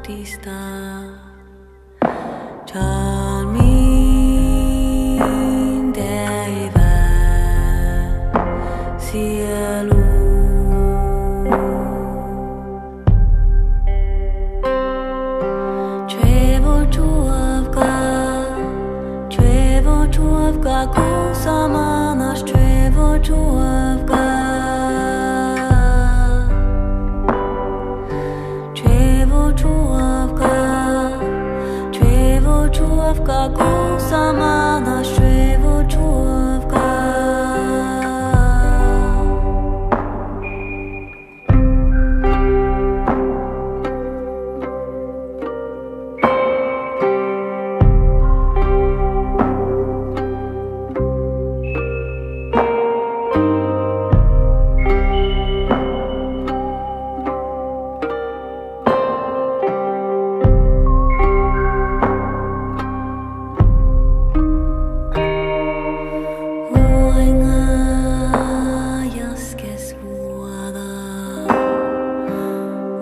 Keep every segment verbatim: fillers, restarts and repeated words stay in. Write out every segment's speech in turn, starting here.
Buhtistan čalmmiin deaivá sielu. Čuovvut čuovggat, čuovvut čuovggat, guhkes manaš čuovvut čuovggat. Čuovvut čuovggat, čuovvut čuovggat, guhkes manaš čuovvut čuovggat. Vuoiŋŋa jaskes vuođa,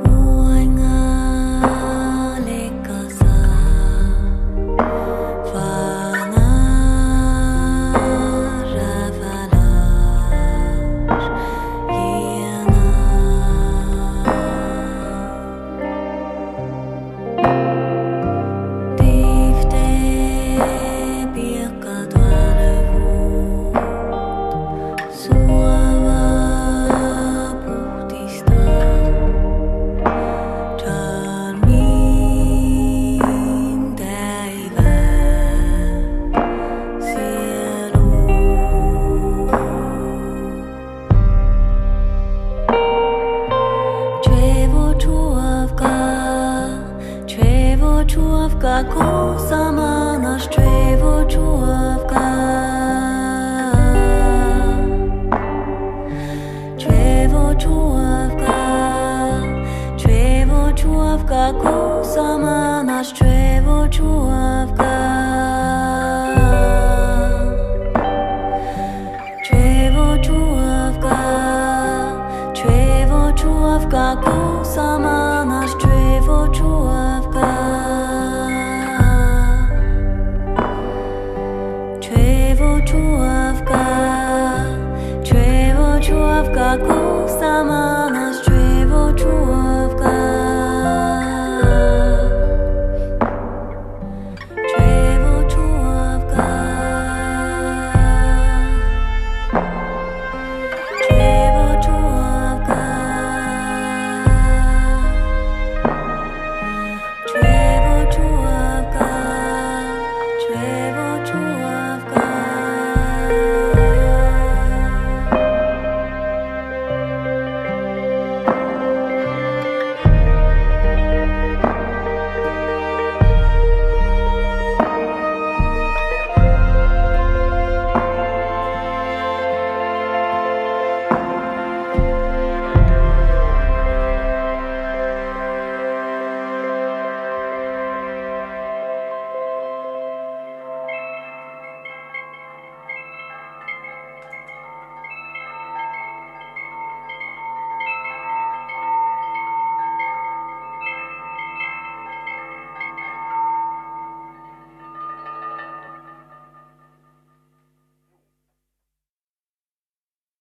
vuoiŋŋa liikasa, vána ráfálaš jiena. Divtte biekka doalvut suova buhtistan čalmmiin deaivá sielu. Čuovvut čuovggat, čuovvut čuovggat, guhkes manaš čuovvut čuovggat. Čuovvut čuovggat, čuovvut čuovggat, guhkes